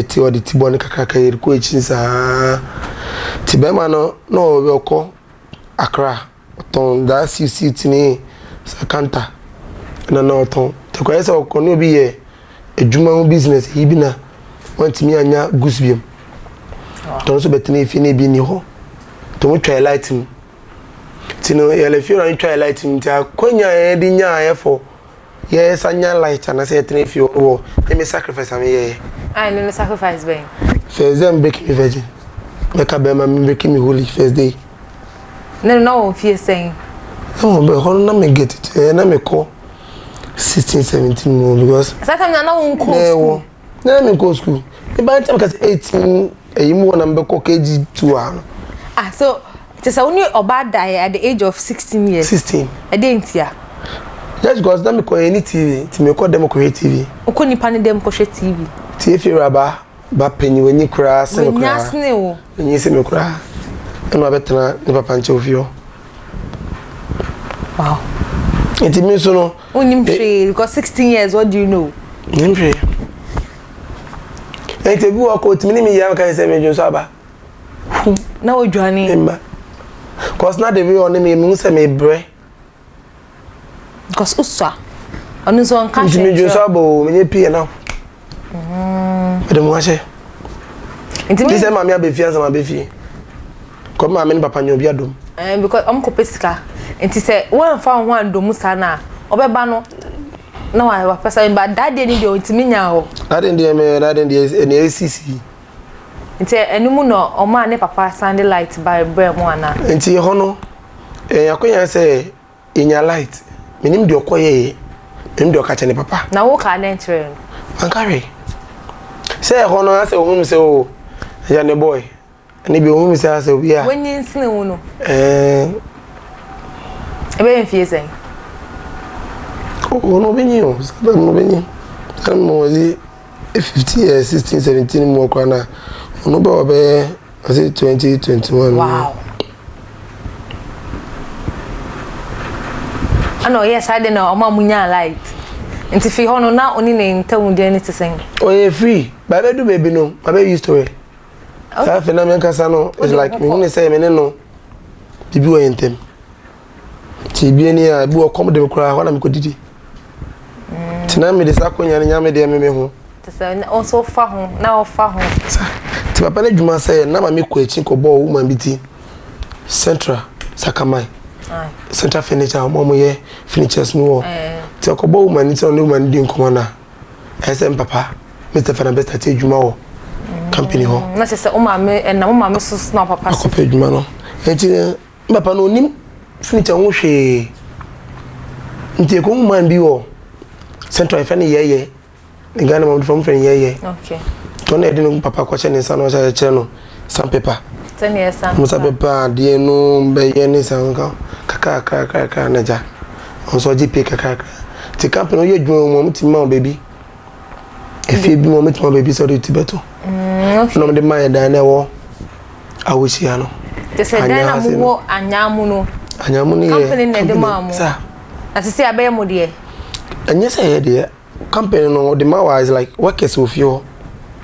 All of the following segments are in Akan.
ɛte ɔde ti bɔ ne kakraka yɛde kɔ akyi saa. Nti bɛrima no na ɔkɔ Accra ɔtɔn daa suit ne kanta na na ɔtɔn. Nti ɔkɔyɛ sɛ ɔkɔ ne obi yɛ adwuma ho business yi bi na wantumi anya goods biom. Nti ɔno nso bɛtena efie na ebi nni hɔ. Nti wɔn twa light mu. Nti no yɛlɛ fie na twa light mu nti akwanya a yɛde nyaayɛ for yɛsa nya light anaasɛ yɛtena fie wɔ ɛmi sacrifice a meyɛyɛ. Ayi ne sacrifice bɛn? First day I'm breaking me virgin. Mɛka bɛrima me breaking me holy first day. Ne no na wɔn fie sɛn? Ɛwɔ bɛ hɔ no na me get it ɛɛ na me kɔ 16 17 mu because. Saa time na na wɔn kɔ school. Na me kɔ school. Me ba ntɛm kasa 18 ɛyi mu wɔ na mbɛkɔ KG 2 a no. Ah, so te sɛ wo ne ɔbaa daeɛ at the age of 16 years. 16. Ɛdeɛ ntia? Just because na mekɔ yɛ ne TV nti mekɔ dɛm kɔhwɛ TV. Wokɔ nipa ne dɛm kɔhwɛ TV. Tie fie wuraba ba panyin w'anyi koraa sene koraa. W'anya sene wo. W'anyi sene koraa. Ɛna wabɛtena ne papa nkyɛn ofie hɔ. Wow. Nti mi nso no. Wonim hwee because 16 years, what do you know? Nim hwee. Nti ebi wɔ kɔ otumi ne mi yɛ amaka sɛ mi dwonso aba. Hum. Na odwane. Mma. Cause na de bi ɔne mi mi hu sɛ mi brɛ. Because usua. Ɔno nso ɔnka hwee. Nti mi dwonso aba o, mi nye pii na. Mede mo ahyɛ. Nti mi sɛ maame abɛfie ansa ma abɛfie. Kɔ maame ne papa nyɛ obi adom. Eh, because ɔmo kɔpɛ sika. Nti sɛ wɔamfa wo ho andɔ saa na ɔbɛba no na wapɛ sɛ ba dadeɛ ni deɛ ɔntumi nya hɔ. Dadeɛ deɛ mɛ dadeɛ deɛ ɛnea esisi. Nti ɛno mu na ɔmo a ne papa san de light ba brɛ mu ana. Nti ɛhɔ no ɛyɛ akonya sɛ enya light. Menim deɛ ɔkɔ yɛyɛ. Menim deɛ ɔka kyerɛ ne papa. Na wo kaa dɛn kyerɛ no? Manka hwee. Sɛ ɛhɔ no asɛ ohun sɛ o ɛyɛ ne boy. Ɛne bi ohun sɛ asɛ obi a. Wɔnyi nsene wo no. Ɛɛ. Ɛbɛyɛ mfie sɛn? Ɔno ɔbɛnyi o. Sɛ ɔno ɔbɛnyi. Ɛna mo wɔdze 15 years 16 17 mu ɔkora na ɔno bɛ ɔbɛyɛ ɔsɛ 20 21. Wow. Ɛna ɔyɛ saa de na ɔma mo nyaa light. Nti fi hɔ no na ɔne ne ntam deɛ ne te sɛn? Ɔyɛ free. Ba bɛdu baabi no, ma bɛ used to it. Saa afei na menkasa no it's like mehu ne sɛ me ne no biribi wɔ yɛn ntam. Nti ebi ni a ebi wɔ kɔm de me koraa hɔ na mekɔdidi. Nti na mede saa akonnwa no nya me deɛ me me ho. Te sɛ ɔnso fa ho na ɔfa ho. Sa nti papa no adwuma sɛ na ma mekɔ akyi kɔbɔɔ woman bi ti Central Sakaman. Central Furniture wɔn a wɔyɛ furnitures no wɔ. Nti ɔkɔbɔ woman no ti na ɔne woman no di nkɔmmɔ na ɛyɛ sɛ mpapa Mr. Fana bɛ start adwuma wɔ company hɔ. Na kyerɛ sɛ wo maame ɛnam wo maame so na papa so. Akɔpɛ adwuma no. Nti papa no onim furniture ho hwee. Nti ekohu man bi wɔ Central yɛfrɛ no yɛyɛ. Ne Ghana ma wɔfrɛ no yɛyɛ. Okay. Nti ɔno yɛde ne papa kɔhyɛ ne nsa na ɔhyɛ kyerɛ no sandpaper. Sɛnea sandpaper. Sandpaper adeɛ no bɛyɛ ne sa nka kakra kakra kakra na gya. Ɔno nso ɔgye pay kakra kakra. Nti company ɔyɛ adwuma mu wɔn ti ma wɔn baabi. Efie bi mu wɔn ti ma baabi sɛ ɔde ti bɛto. Na wɔn de ma yɛ dan na ɛwɔ Awohyia no. Te sɛ dan na mo wɔ Anyaa mu no. Anyaa mu no yɛ company na ɛde maa mo. Sa. Na sisi abɛyɛ mo deɛ. Ɛnyɛ sɛ ɛyɛ deɛ. Company no ɔde ma wa is like workers wɔ fie hɔ.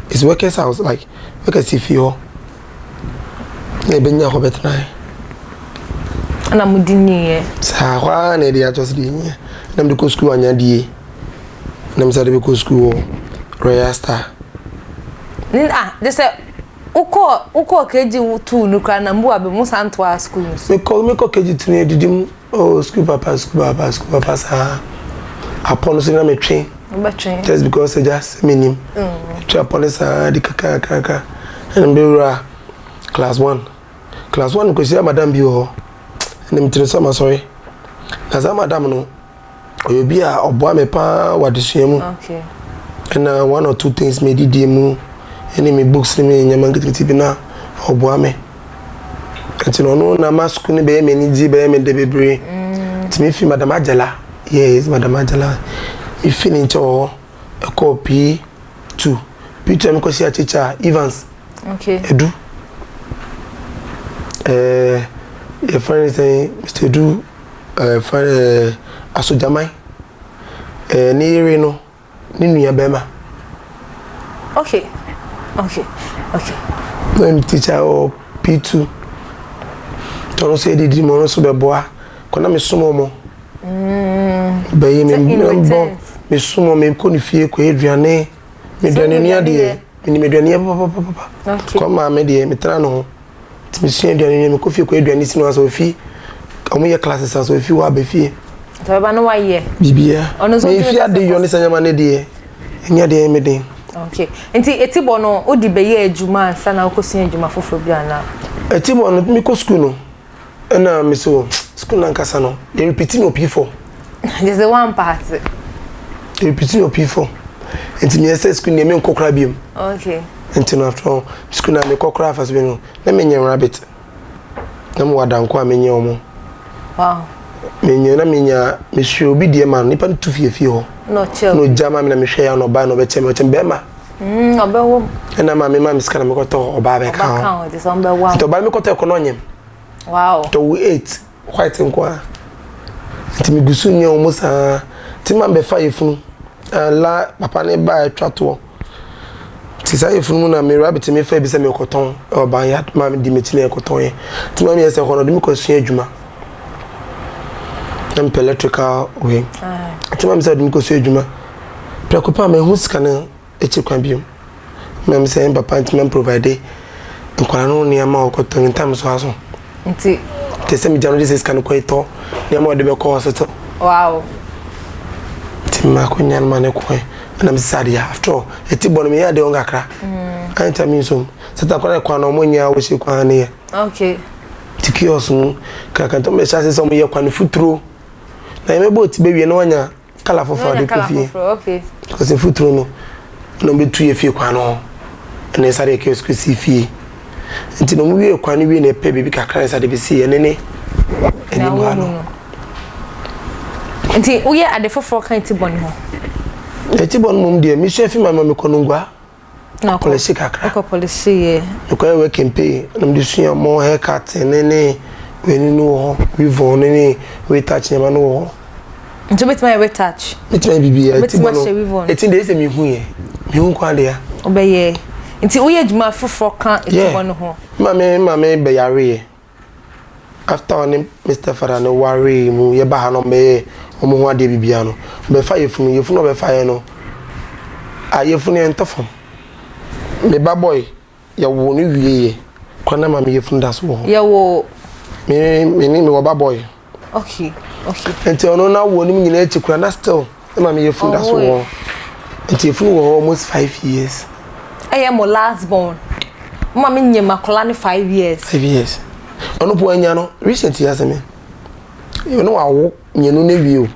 It's workers house, like workers fie hɔ. Na ebenya hɔ bɛtena yɛ. Ɛna mo di nyiiɛ. Saa hɔ ara na yɛde atɔ so de nyiiɛ. Na mo de kɔ school anya die. Na mo sɛ de bɛkɔ school wɔ Royal Star. Ne ah de sɛ wokɔ KG 2 no koraa na mbu abɛ mo san toa school no so. Mekɔ KG 2 no yɛdidi mu. Oh, school papa, school papa, school papa saa. Apɔ no so na metwe. Wobɛtwe. Just because agya sɛ menim. Metwe apɔ no saa di kakra kakra. Ɛna mebɛwura class 1. Class 1 kɔhyia madam bi wɔ hɔ. Ɛna metene so amasɔre. Na saa madam no, ɔyɛ obi a ɔboa me paa wɔ adesua mu. Okay. Ɛna one or two things medidie mu ɛne me books ne me nneɛma nketenkete bi na ɔboa me. Nti na ɔno na ma sukuu no bɛyɛ me anigye, bɛyɛ me dɛ bebree. Nti mefi Madam Ajala, yes, Madam Ajala. Mefi ne nkyɛn wɔ hɔ ɛkɔɔ P2. P2 a mekɔhyia teacher Evans. Okay. Edu. Yɛfrɛ no sɛn, Mr. Edu, yɛfrɛ no Asogyaman. Ne yere no, ne nua bɛrima. Okay. Okay, okay. Na ɔyɛ me teacher wɔ P2. Nti ɔno nso yɛdidi mu, ɔno nso bɛboa. Kɔ na mesom ɔmo. Bɛyɛ me mbɔ mesom ɔmo, mekɔ ne fie kɔyɛ aduane. Me aduane nua deɛ, menim aduane yɛ papapapa. Kɔ maame deɛ, metena ne ho. Nti mesua aduane nua, mekɔ fie kɔyɛ aduane si no asɛ ofi, ɔmo yɛ classes asɛ ofi hɔ aba fie. Nti ɔbɛba no wayɛ. Biribiara. Mefi ade yɔ ne sɛ nyɛma ne deɛ, ɛnyɛ deɛ ɛyɛ me den. Okay. Nti etibɔ no, wode bɛyɛ adwuma ansa na wokɔsua adwuma foforɔ bi anaa? Etibɔ no, mekɔ sukuu no, ɛna me so sukuu no ankasa no, yɛ repeat no P4. Kyerɛ sɛ woampaase. Yɛ repeat no P4. Nti meyɛ sɛ sukuu no deɛ menkɔ koraa biom. Okay. Nti no after all, sukuu no a mekɔ koraa afa so bi no, na menyɛ rabbit. Na mewɔ adanko a menyɛ wɔn. Wow. Menyɛ na menya mesua obi deɛ ma no nipa no tu fie fie hɔ. Na ɔkyɛ. Na ɔgya ma me na mehwɛ ya na ɔbaa na ɔbɛkyɛ me ɔkyɛ me bɛrima. Mm, ɔbɛwɔ. Ɛna maame ma me sika na mekɔtɔ ɔbaa bɛka ho. Ɔbaa ka ho te sɛ ɔbɛwɔ. Nti ɔbaa no mekɔtɔ ɛkɔ na ɔnyem. Wow. Nti ɔwo eight white nko ara. Nti megu so nyɛ wɔn saa. Nti ma bɛfa yɛfunu. La papa ne ba atwa toɔ. Nti saa yɛfunu mu na me rabbit me fa bi sɛ mekɔtɔn ɛwɔ banyard ma di m'akyi na yɛkɔtɔn yɛ. Nti ma meyɛ sɛ hɔ no ɔde me kɔsua adwuma. Na mepɛ electrical wei. Nti ma me sɛ ɔde me kɔsua adwuma. Prɛko pɛ a mahu sika no akyi kwan bio. Ma me sɛ papa ntumi amprovide nkwadaa no nneɛma a wɔkɔtɔ no ntam so aso. Nti. Te sɛ megya no de sɛ sika no kɔ tɔ nneɛma a ɔde bɛkɔ hospital. Wow. Nti mma akɔnya no ma ne kɔɛ. Ɛna me sisa adeɛ after all ɛti bɔ no meyɛ adeɛ wɔn kakra. Ayɛ nta mi nsom. Sɛ ta kwan kwan na wɔn nyɛ a wɔhyɛ kwan ne yɛ. Okay. Ti kiosk mu kakra nti wɔn bɛhyɛ ase sɛ wɔn yɛ kwan futuro. Na yɛn bɛbɔ ti bɛwie na wɔanya kala foforɔ ade kɔ fie. Because mfuturo no na wɔbɛtu yɛ fie kwan no ho ɛna ɛsa de kiosk si fie. Nti na wɔwie kwan no wie na ɛpɛ biribi kakra na ɛsa de bɛsi ɛne ne anim ha no. Nti woyɛ ade foforɔ ka ti bɔ ne ho? Ti bɔ no mmom deɛ mesua fi ma ma mekɔ no ngua. Kɔlɛhye kakra. Wokɔ kɔlɛhye yɛ. Mekɔyɛ work and pay na mede sua mo hair cutting ne ne wei no wɔ hɔ weave on ne ne retouch nneɛma no wɔ hɔ. Nti wobɛtumi ayɛ retouch? Mɛtumi ayɛ biribiara. Ti bɔ no ɛti deɛ ɛsɛ mehu yɛ mehu nko adeɛ. Wobɛyɛ nti woyɛ adwuma foforɔ ka ti bɔ no ho? Maame maame bɛyareɛ. After ɔne Mister Fada no waree mu yɛba ha no ɔmbɛyɛ ɔmo ho adeɛ biribiara no ɔbɛfa yefunu yefunu ɔbɛfa yɛ no a yefunu yɛ ntɔ fam me ba boy yɛwoo no wie yɛ kora na maame yefunu da so wɔ hɔ. Yɛwoo. Me me ne me wɔ ba boy. Okay, okay. Nti ɔno na wo nim nyinaa akyi kura na still na maame yɛ funu da so wɔ. Nti efunu wɔ hɔ almost 5 years. Ɛyɛ mo last born. Mo maame nyɛ akɔla ne 5 years. 5 years. Ɔno po anya no recent yi asɛm yi. Ɔno wawo mmienu na wie o.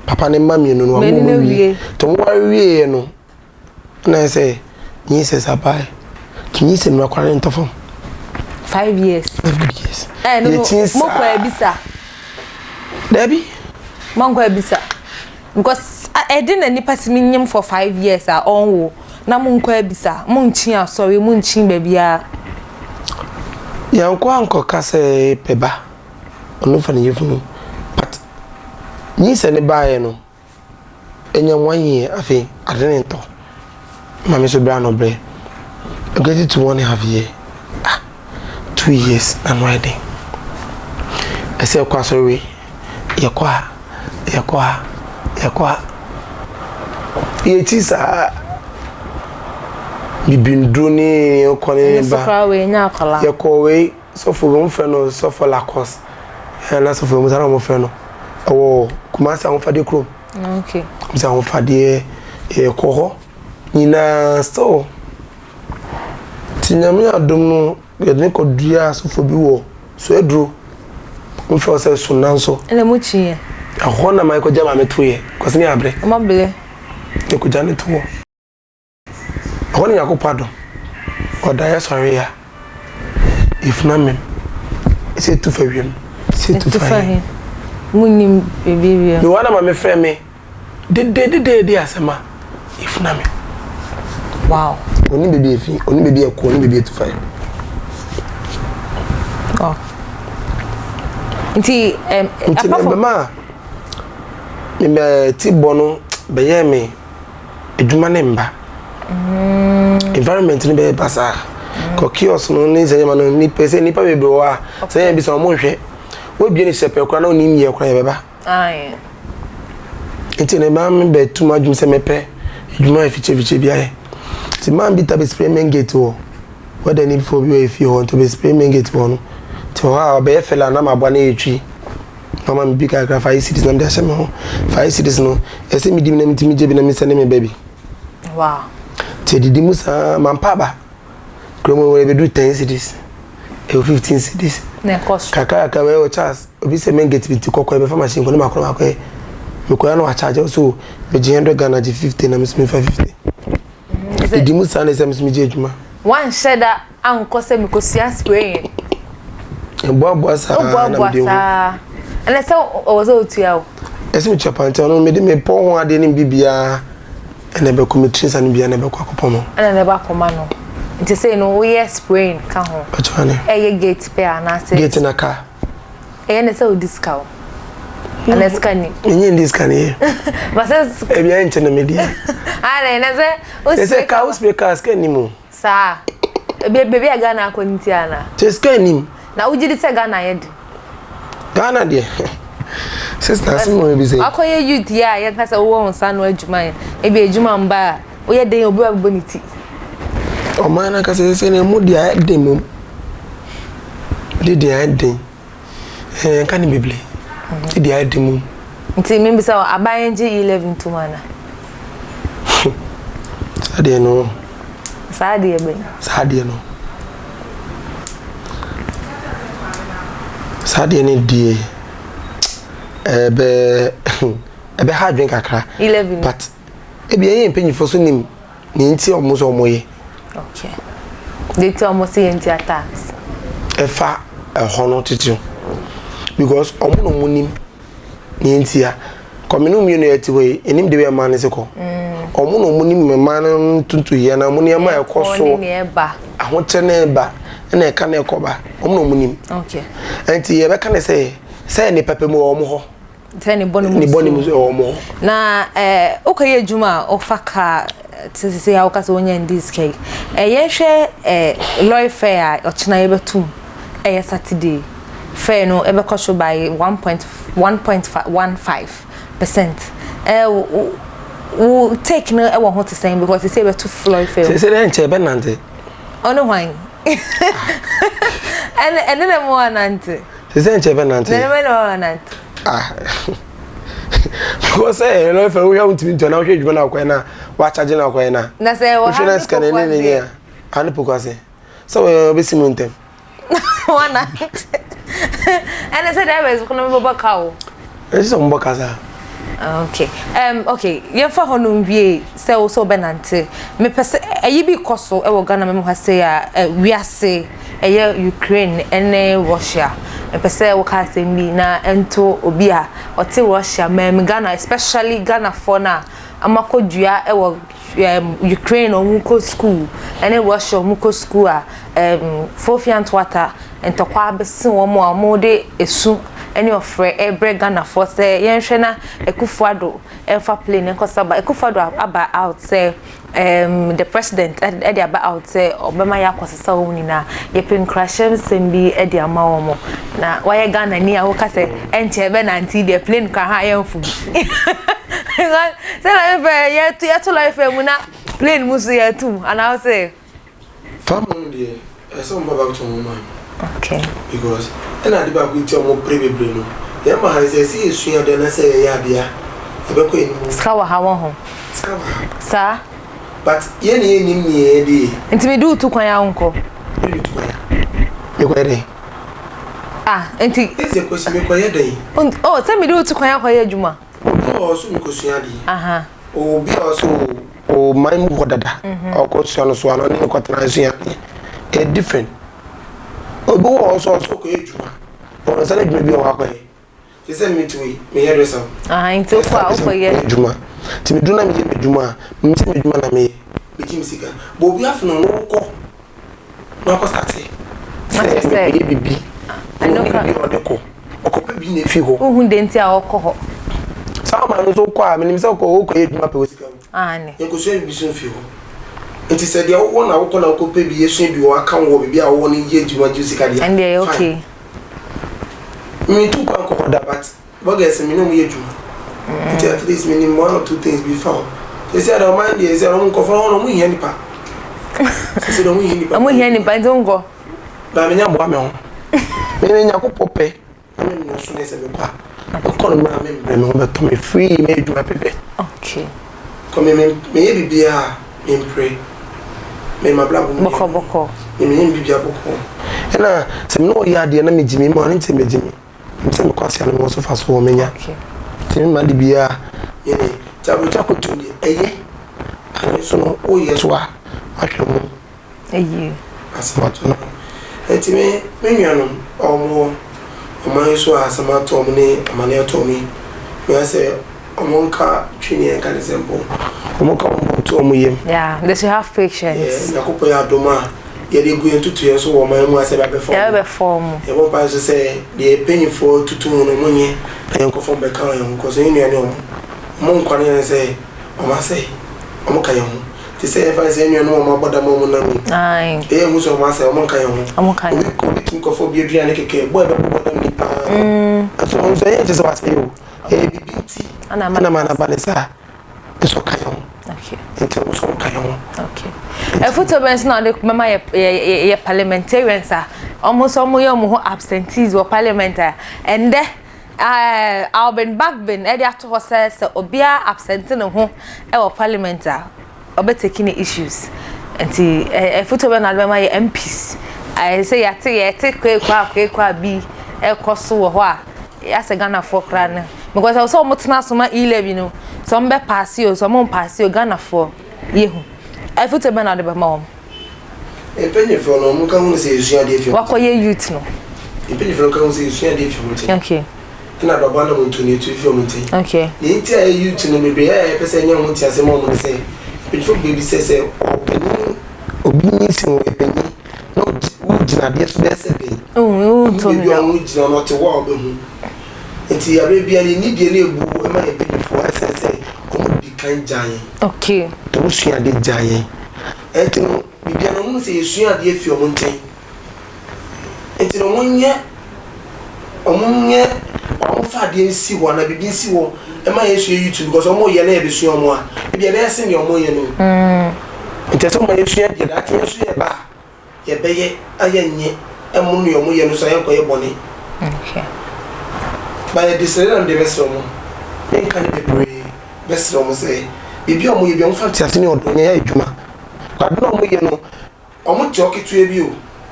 Papa ne mma mmienu no wawo wɔn wie. Nti wɔn ware wie yɛ no na sɛ nyinsɛn abae. Nti nyinsɛn no akɔla ne ntɔ fam. 5 years. 5 good years. Ɛ no no mo kɔ ebisa. Dabi. Mo nkɔ ebisa. Because ɛde na nipa si mi nyim for 5 years a ɔnwo na mo nkɔ ebisa mo nkyi asɔre mo nkyi baabiara. Yɛnkɔ ankɔka sɛ pɛ ba ɔno fa ne yɛfunu but nyinsɛn ne baeɛ no ɛnya one year afei ade ne ntɔ maame nso brɛ ano brɛ get it to one and a half year, ah, 2 years na no ayɛ den ɛsɛ ɛkɔ asɔre wei yɛkɔ ha yɛkɔ ha yɛkɔ ha yɛkyi saa bibinduro ne yɛkɔ ne ba yɛkɔ wei sɔfo bi wɔn frɛ no sɔfo Lacos ɛna sɔfo bi wɔn wɔn frɛ no ɛwɔ Kumasi Ahofadeɛ kurom. Okay. Kumasi Ahofadeɛ yɛkɔ hɔ nyinaa still ti Nyame adom no yɛde ne kɔ dua sɔfo bi wɔ so aduro wɔn frɛ sɛ Sunan so. Ɛna mu kyi yɛ. Ɛhɔ na maa kɔgya maame to yɛ kɔsi ne abrɛ. Ɔmo abrɛ. Yɛkɔgya ne to hɔ. Ɛhɔ ne Nyankopɔn adom. Ɔda yɛ sɔre ya. Yɛfunu amem. Sɛ etu fa wiem. Sɛ etu fa he. Munim baabi wie. Mewɔ na maame frɛ me. Dede dede de asɛm a yɛfunu amem. Wow. Onim baabi efi, onim baabi ɛkɔ, onim baabi etu fa yɛ. Oh. Nti Nti na bɛma a me ti bɔ no bɛyɛ me adwuma ne mba. Environment no bɛyɛ basaa. Kɔ kiosk no ne sɛ nneɛma no nipa sɛ nipa bebree wɔ hɔ a sɛ yɛn bi sɛ wɔn nhwɛ. Wobie no hyɛ pɛ koraa na onim yɛ koraa yɛbɛba. Nti na ɛmaa me bɛtu m'adwene sɛ mɛpɛ adwuma a ɛfikyɛfikyɛ bi ayɛ. Nti man bi ta bɛ spray main gate wɔ wɛda ni foɔ bi wɔ efie hɔ nti ɔbɛ spray main gate wɔ no. Nti hɔ a ɔbɛyɛ fɛlɛ a na maboa na yɛtwi. Na ɔma me bi kakra 5 cedis na mede ahyɛ me ho. 5 cedis no ɛsɛ medi bi na metumi gye bi na mesɛne me ba bi. Wow. Nti ɛdidi mu saa mampa aba. Kurom hɔ ɛbɛduru 10 cedis. Ɛwɔ 15 cedis. Na ɛkɔ so. Kakra kakra bɛyɛ wɔ Charles obi sɛ main gate bi nti kɔkɔ ɛbɛfa machine kɔ ne makɔ na makɔyɛ. Mekɔyɛ na wakyagye so megye 100 Ghana gye 50 na meso mefa 50. Ɛdi mu saa na ɛsɛ meso megye adwuma. Wanhyɛ da ankɔ sɛ mekɔsua spraying. Ɛboaboa saa na Woboaboa mede ho. saa. Ɛnɛ sɛ ɔwɔ sɛ otua o. Ɛsɛ metua pante ɔno mede mepɔ ho adeɛ ne biribiara ɛna ɛbɛkɔ me tiri nsa no biara na ɛbɛkɔ akɔpɔ mo. Ɛna na ɛbɛ akɔma no. Nti sɛ no woyɛ spraying ka ho. Ɔkyerɛ ne. Ɛyɛ gate pɛ anaasɛ. Gate na car. Ɛyɛ ne sɛ odi sika o. Ana sika ni. Menye ndi sika ne yɛ. Ba sɛ. Ebi ayɛ nkyɛn na medi. Ana ɛnɛ sɛ o Ɛsɛ car wo spray car sika ni mu. Saa. Ebi beebi a Ghana akɔ ne ti ana. Kyɛ sika ni. Na wogye di sɛ Ghana yɛ de. Ghana deɛ. Sister asɛm na ebi sɛ. Akɔyɛ youth yi a yɛka sɛ wowɔ wo nsa ano adwuma yi ebi adwuma mba a woyɛ den obi abɛbɔ ne ti. Ɔman no ankasa sɛ ne mu deɛ ayɛ den mom. De deɛ ayɛ den. Ɛɛ nka ne bebree. De deɛ ayɛ den mom. Nti membisa wo aban gye 11 tom ana? Saa deɛ no. Saa deɛ bɛn? Saa deɛ no. Saa deɛ no deɛ ɛbɛ ɛbɛha adwene kakra. 11. But ebi ɛyɛ mpanyinfoɔ so nim ne nti a wɔn nso wɔn yɛ. Okay. De ti a wɔn sɛ yɛn tua tax. Ɛfa ɛhɔ no titiri because wɔn na wɔn nim ne nti a kɔminu mmienu yɛ ti hɔ yi enim de bi ɛmaa ne se kɔ. Wɔn na wɔn nim mmaa no ntutu yɛ na wɔn nneɛma a ɛkɔ so ahokyɛ ne ba ɛna ɛka ne ɛkɔ ba wɔn na wɔn nim. Okay. Nti yɛbɛka ne sɛ sɛ ne pɛpɛ mu wɔ wɔn hɔ. Sɛ ne bɔ ne mu Ne bɔ ne mu wɔ wɔn hɔ. Na wokɔyɛ adwuma a wofa kaa te sɛ a woka sɛ wonya ndi sika yi yɛhwɛ lorry fare a ɔkyena yɛbɛtum ɛyɛ Saturday fare no ɛbɛkɔ so by 1.1.15%. Wo take no ɛwɔ ho te sɛn because sɛ yɛbɛto lorry fare. Sɛ sɛ dɛ nkyɛn ɛbɛnante. Ɔne hwan? Ɛne na mu anante. Sɛ sɛ nkyɛn ɛbɛnante. Na ɛne na mu anante. Ah. Because sɛ lorry fare wohwɛ wontumi ntua na wohwɛ adwuma na akɔyɛ na wakyagye na akɔyɛ na. Na sɛ wɔ ha ne sika na ɛne ne nyɛ a ne poko ase. Sɛ wɔyɛ ɔbɛsi mu ntɛm. Wanante. Ɛne sɛ drivers kono bɛbɔ ka o. Ɛsɛ sɛ wɔbɔ ka saa. Okay. Okay. Yɛmfa hɔ no nwie sɛ wo sɛ wobɛnante. Mepɛ sɛ ɛyi bi kɔ so ɛwɔ Ghana mɛmu ha sɛ a wiase ɛyɛ Ukraine ɛne Russia. Mepɛ sɛ woka asɛm bi na ɛnto obi a ɔte Russia mɛm Ghana especially Ghanafoɔ no a amakɔdua ɛwɔ Ukraine ɔmo kɔ school ɛne Russia ɔmo kɔ school a Fofia Ntoata ntɔkwa abɛsi wɔn a wɔn de esu ɛne ɔfrɛ ɛbrɛ Ghanafoɔ sɛ yɛnhwɛ na Akufo-Addo ɛmfa plane nkɔsa ba. Akufo-Addo aba out sɛ the president ɛde aba out sɛ ɔbɛma yɛ akɔsesa wɔn nyinaa. Yɛpɛ nkrahyɛ nsɛm bi ɛde ama wɔn na wayɛ Ghana ni a woka sɛ ɛnkyɛ bɛnante deɛ plane ka ha yɛmfo bi. Sɛ lorry fare yɛto yɛto lorry fare mu na plane mu so yɛto mu anaa sɛ. Farmer no deɛ ɛsɛ wɔn ba back to wɔn man. Okay. Because ɛna ade baako nti a wɔn pere bebree no yɛn ma ha sɛ ɛsɛ yɛsua adeɛ na sɛ yɛyɛ adeɛ a yɛbɛkɔ anim. Sika wɔ ha wɔ ho. Sika wɔ ha. Saa. But yɛn na yɛn nim nea yɛde yɛ. Nti mi de wotu kwan a wonkɔ. Mi de tu kwan a. Mekɔyɛ dɛn? Ah, nti. Ɛsɛ kwasi mekɔyɛ dɛn? Oh, sɛ mi de wotu kwan akɔyɛ adwuma. Obi wɔ hɔ so mekɔsua adeɛ. Aha. Obi a ɔso o man mu hɔ dada. Ɔkɔ sua no so ano ne kɔtena sua adeɛ. Ɛyɛ different. Obi wɔ hɔ so ɔso kɔyɛ adwuma. Ɔno nsa no adwuma bi a ɔwɔ akɔyɛ. Te sɛ me ti wei, meyɛ hairdresser. Aha, nti wokɔ a wokɔyɛ. Adwuma. Nti meduru na meyɛ m'adwuma a, menim sɛ m'adwuma na meyɛ. Megye me sika. But obi afe no ɔno wokɔ na wakɔ start sɛ mekɔyɛ bibi. Ɛno Ɔno kora. bibi a ɔde kɔ. Ɔkɔpɛ bi na efi hɔ. Wohu de nti a ɔkɔ hɔ. Saa ɔman no nso wokɔ a menim sɛ wokɔ wokɔyɛ adwuma pɛ wɔ sika mu. Ane. Yɛnkɔsua bibi so mfi hɔ. Nti sɛ deɛ wowɔ na wokɔ na wokɔpɛ bi yɛsua bi wɔ aka wo wɔ biribi a wowɔ no yɛ adwuma gye wo sika deɛ Ɛndeɛ ɛyɛ fine. okay. Mentu kwan nkɔ hɔ da, but bloggers me ne ɔmo yɛ adwuma, nti at least menim one or two things bi fa hɔ. Sɛsɛ ada ɔman deɛ, sɛ ɔmo nkɔfɔ hɔ no, ɔmo hia nipa. Sɛsɛ deɛ, ɔmo hia nipa. Ɔmo hia nipa, nti wonkɔ. Na menya boa me ho, me me Nyankopɔn pɛ na me mmɔ so ne sɛ mekɔ a, mekɔ no mmerɛ a membrɛ me ho bɛtɔ me free, mɛyɛ adwuma pɛpɛ. Kɔ me meyɛ biribiara a, mempere me mabrabɔ mu. Bɔkɔ bɔkɔ. Me meyɛ me biribiara bɔkɔ, ɛna sɛ me ne ɔyɛ adeɛ na megye me mu a, ne nkyɛ megye me sɛ mekɔ ase a, no mewɔ so fa so wɔ menya. Nti me ma de biara yɛne nti aburokyi akɔtu deɛ ɛyɛ ane so no, woyɛ so a, wahwɛ mu. Ɛyie. Asɛm ato no. Nti me nuanom a wɔn wɔ ɔman yi so a asɛm ato wɔn ne amane ato wɔn yi, mea sɛ wɔn nka twi ne yɛn nka ne sɛ mpo wɔn nka wɔn bo nto wɔn yam. Yeah, they should have patience. Nyankopɔn yɛ adom a yɛde gu yɛn tutu yɛn so wɔ ɔman mu a sɛ ɛbɛbɛfa wɔn. Yɛbɛbɛfɔ mo. Yɛbɔ mpaeɛ nso sɛ deɛ mpanyinfoɔ tutu mu no, wɔn nyɛ na yɛn nkɔfɔ mbɛka yɛn ho kɔ so. Yɛn nua ne wɔn nkwa ne yɛn sɛ wɔn asɛe, wɔn ka yɛn ho te sɛ yɛfa sɛ yɛn nuanom a wɔn abɔ dam a wɔn nam yi. Ɛyɛ hu sɛ wɔn asɛe, wɔn nka yɛn ho. Ɔmo ka obi yɛn ho. Obi tumi kɔfɔ obi aduane kɛkɛ bɔ ɛbɛbɔ bɔ dam nipa nso wɔn nso ɛyɛ nkyɛ sɛ wasɛe o, ɛyɛ bibi nti. Ɛna ama ɛna ma naba ne saa nso ka yɛn ho. Nti wɔn nso ka yɛn ho. Okay. Ɛfoto bɛn so na ɔde mɛma yɛ parliamentarians a ɔmo nso ɔmo yɛ ɔmo ho absentees wɔ parliament a ɛndɛ Alban Bagbin ɛde ato hɔ sɛ obiara absent ne ho ɛwɔ parliament a, ɔbɛ take ne issues? Nti ɛfoto bɛn na ɔde bɛma yɛ MPs ɛɛ sɛ yɛate yɛte koekua koekua bi ɛkɔ so wɔ hɔ a, yɛasɛ Ghanafoɔ koraa no, because ɛwɔ sɛ ɔmo tena so ma E-Levy no, sɛ ɔmo bɛ pass o, sɛ ɔmo mpass o, Ghanafoɔ yɛhu. Ɛfoto bɛn na ɔde bɛma wɔn? Mpanyinfoɔ no, wɔn ka ho sɛ yɛsua adeɛ fi wɔn. Wakɔyɛ youth no. Mpanyinfoɔ no ka ho sɛ yɛsua adeɛ fi wɔn nkyɛn. Ɛna abrabɔ anam nto no yɛtu fi wɔn nkyɛn. Nea nti a yɛ youth no bebree a yɛpɛ sɛ ɛnyɛ wɔn te ase ma wɔn ne sɛ mpanyinfoɔ bebree bi sɛ ɔpanyin obi nyi si wɔn yɛ panyin na wogyina adeɛ so bɛyɛ sɛ bɛn. Wonto baabi a no. wɔn gyina no, ɔte hɔ a ɔbɛhu. Nti abere biara ne nidie ne ebu ɛma yɛn mpanyinfoɔ ɛsɛn sɛ wɔn di kan gya yɛn. Wɔn sua ade gya yɛn. Ɛnti no biribiara no, wɔn sɛ yɛsua adeɛ fi wɔn nkyɛn. Nti no wɔn nyɛ wɔn fa adeɛ nsi hɔ anaa biribi nsi hɔ ɛma yɛn sua YouTube, because wɔn yɛ na yɛbɛsua wɔn a, ebi ɛbɛyɛ sen deɛ wɔn yɛ no. Nti ɛsɛ wɔn yɛsua deɛ daakye yɛn nso yɛ ba a, yɛbɛyɛ ayɛ nyɛ ɛmo ne wɔn yɛ no so a, yɛnkɔyɛ bɔne. Ba yɛ de srɛ na mede bɛsrɛ wɔn, menka ne bebree, bɛsrɛ wɔn sɛ biribi a wɔn yɛ bi a, wɔn fa ntease ne ɔdɔ nyɛ adwuma. Ade na wɔn yɛ no, wɔn te ɔketewa bi o,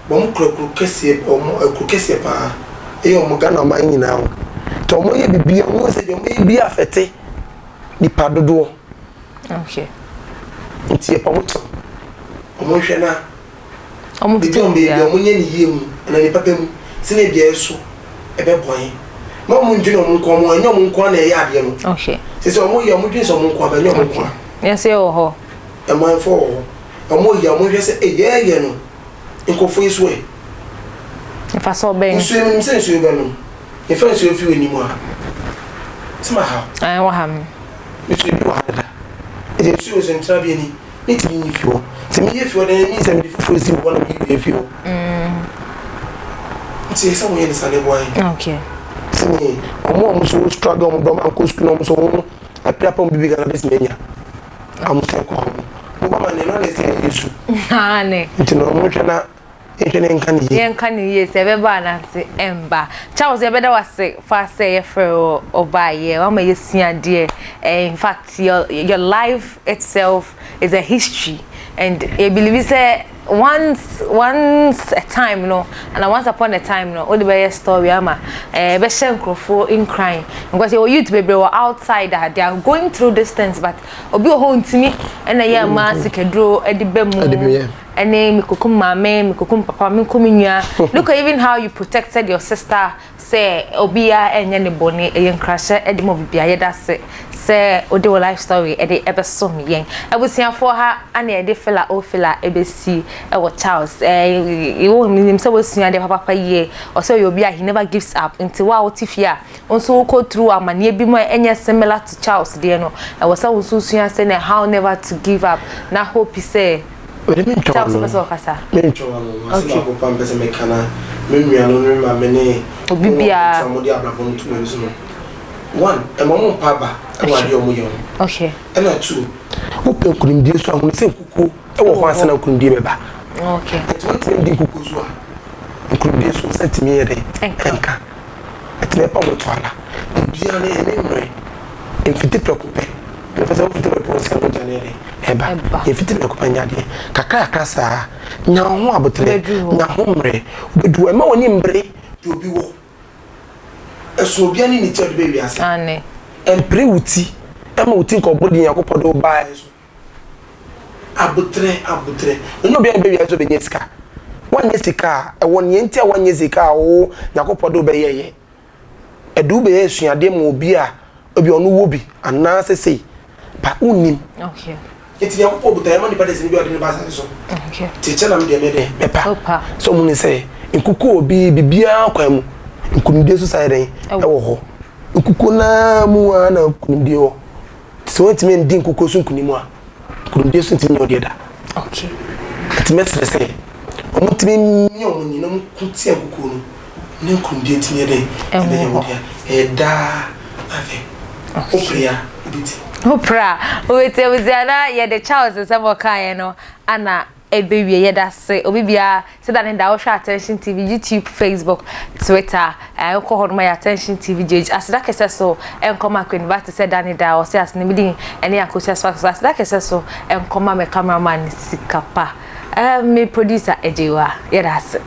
wɔn kura kuro kɛseɛ, wɔn kuro kɛseɛ paa ɛyɛ wɔn Ghana man nyinaa o. Nti wɔn yɛ biribi a, wɔn sɛ deɛ wɔn yɛ bi afɛte nipa dodoɔ. Nti yɛ pa wɔn kyɛw, wɔn hwɛ na Ɔmo biribi tutu a wɔn bɛyɛ bi a, bia. wɔn nyɛ ne yie mu ɛna nipa pɛ mu sɛnea bia ɛso ɛbɛboa yɛn. Ma wɔn ndwene wɔn nko wɔn, ɛnyɛ wɔn nko na ɛyɛ adeɛ no. Sɛ wɔn yɛ, wɔn dwene sɛ wɔn nko aba, ɛnyɛ wɔn nko a. Yɛn nso yɛwɔ hɔ. Ɛmanfoɔ wɔ hɔ, wɔn yɛ, wɔn hwɛ sɛ ɛyɛ ɛyɛ no nkurɔfoɔ yi so ɛ. Nfa sɛ ɔbɛn. Nsuo yi, menim sɛ nsuo yi bɛnom. Mefa nsuo fi w'anim a, sɛ ma ha. Ɛn wɔ ha mi. Nsuo bi wɔ ha dada, ɛdi nsuo wɔ sɛ ntena bi ani metumi nyi fi hɔ. Sɛ meyɛ fi hɔ dɛn mi sɛ mede foforɔ si hɔ na meyi fi hɔ. Nti ɛsɛ wɔn yɛ ne sa ne boa yɛn. Sɛne ɔmo a ɔmo so struggle, ɔmo dɔm ankɔ sukuu na ɔmo so ɔmo apirapɛ ɔmo bibi kakra bɛsi manya a, ɔmo sɛ kɔ ɔmo mo ba ma ne no na ɛsɛ yɛ su. Naane. Nti no ɔmo hwɛ na nhwɛ ne nka ne yie. Yɛnka ne yie sɛ ɛbɛba anase ɛmba. Charles, yɛbɛda wase fa sɛ yɛfrɛ wɔ ɔbaayɛ wama yɛsua adeɛ. In fact, your life itself is a history, and yɛ believe sɛ once a time no and once upon a time no, wode bɛyɛ story ama ɛbɛhyɛ nkurɔfoɔ nkran, because yɛwɔ youth bebree wɔ outside a they are going through these things, but obi wɔ hɔ ntumi ɛna yɛ ama sikaduro ɛde bɛ mu. Ɛde bɛ, yeah. Ɛne mekokum maame, mekokum papa, mekum nua. Look at even how you protected your sister sɛ obiara ɛnyɛ ne bɔne. Ɛyɛ nkrahyɛ ɛde ma obiara. Yɛda se sɛ wode wo life story ɛde ɛbɛsom yɛn. Abusuafoɔ, ha ana yɛde fila o fila ɛbɛsi ɛwɔ Charles. Ɛɛ nim sɛ wasua adeɛ papapa yie. Ɔsɛ ɔyɛ obi a he never gives up. Nti wo a wote fie a wo nso wokɔ through amanneɛ bi mu a ɛnyɛ similar to Charles deɛ no, ɛwɔ sɛ wo nso sua sɛ how never to give up na hope sɛ Mede mentwa Charles w'ano. wopɛ sɛ ɔkasa? Mentwa w'ano. Asɛm Okay. baako pa mpɛ sɛ meka na me nuanom ne me maame ne Obi wɔn a biara. wɔde abrabɔ no to m'ani so no. One, ɛma wɔn mpa aba wɔ adeɛ a wɔyɛ ho. Okay. Ɛna two, wopɛ nkunimdie so a, hunu sɛ nkukuo wɔ hɔ ansa na nkunimdie bɛba. Okay. Nti wontumi ndi nkukuo so a, nkunimdie so nsa ntumi yɛ dɛn? Ɛnka. Ɛnka. Ɛtumi ɛpa wɔn to ala. Biribiara no ɛne mmerɛ. Mfiti prɛko pɛ. Mefɛ sɛ wofiti prɛko pɛ sɛ mogya no yɛ dɛn? Ɛba. Ɛba. Yɛmfiti prɛko pɛ nyɛ adeɛ. Kakra kakra saa. Nya wo ho aboterɛ. Wobɛduru hɔ. Nya ho mmerɛ. Wobɛduru hɔ. Ɛmma w'ani mmere deɛ obi wɔ. Ɛsono obiara ne ne ti a ɔde ba wiase. Aane. Ɛmpere wo ti. Ɛmma wo ti nkɔboro deɛ Nyankopɔn de wo baeɛ so. Aboterɛ, aboterɛ. Ɛnyɛ obiara na ɛba wiase sɛ ɔbɛnya sika. Woanyɛ sika a, ɛwɔ nea nti a woanyɛ sika a wo Nyankopɔn de wo bɛyɛeɛ. Ɛde wo bɛyɛ asuadeɛ ma obi a ebi ɔno wɔ bi anaasɛ sei ba wonnim. Okay. Nti Nyankopɔn botaeɛ ma nipa desani bi a ɔde ne ba asase so. Okay. Nti kyɛ na me deɛ mɛdɛ mɛpa. Wopa. Sɛ ɔmo nim sɛ nkukuo wɔ bi bibiara kwan mu nkunimdie nso saa yɛ dɛn ɛwɔ hɔ. Nkukuo naa mu ara na nkunimdie wɔ. Sɛ woantumi andi nkukuo so nkonim a, nkonimdie nso ntumi nyɛ wo deɛ da. Okay. Nti mɛsrɛ sɛ wɔntumi mmia wɔn ani na wɔnko tia nkukuo no na nkonimdie ntumi yɛ dɛn? Ɛbɛyɛ wo dea. Ɛyɛ daa afɛ. Wopere a, wobɛti. Wopere a, wobɛti. Abusua na yɛde Charles nsɛm a ɔkaeɛ no ana ɛbɛwie. Yɛdase obi biara sɛ da ne da wohwɛ Attention TV, YouTube, Facebook, Twitter, eh, wokɔ hɔ nom yɛ Attention TV GH. Aseda kɛsɛ so nkɔma Queen Ba te sɛ da ne da ɔsɛ ase ne medin ɛne Akosua Sparks. Aseda kɛsɛ so nkɔma me cameraman Sikapa, eh, me producer Agyewa. Yɛdase.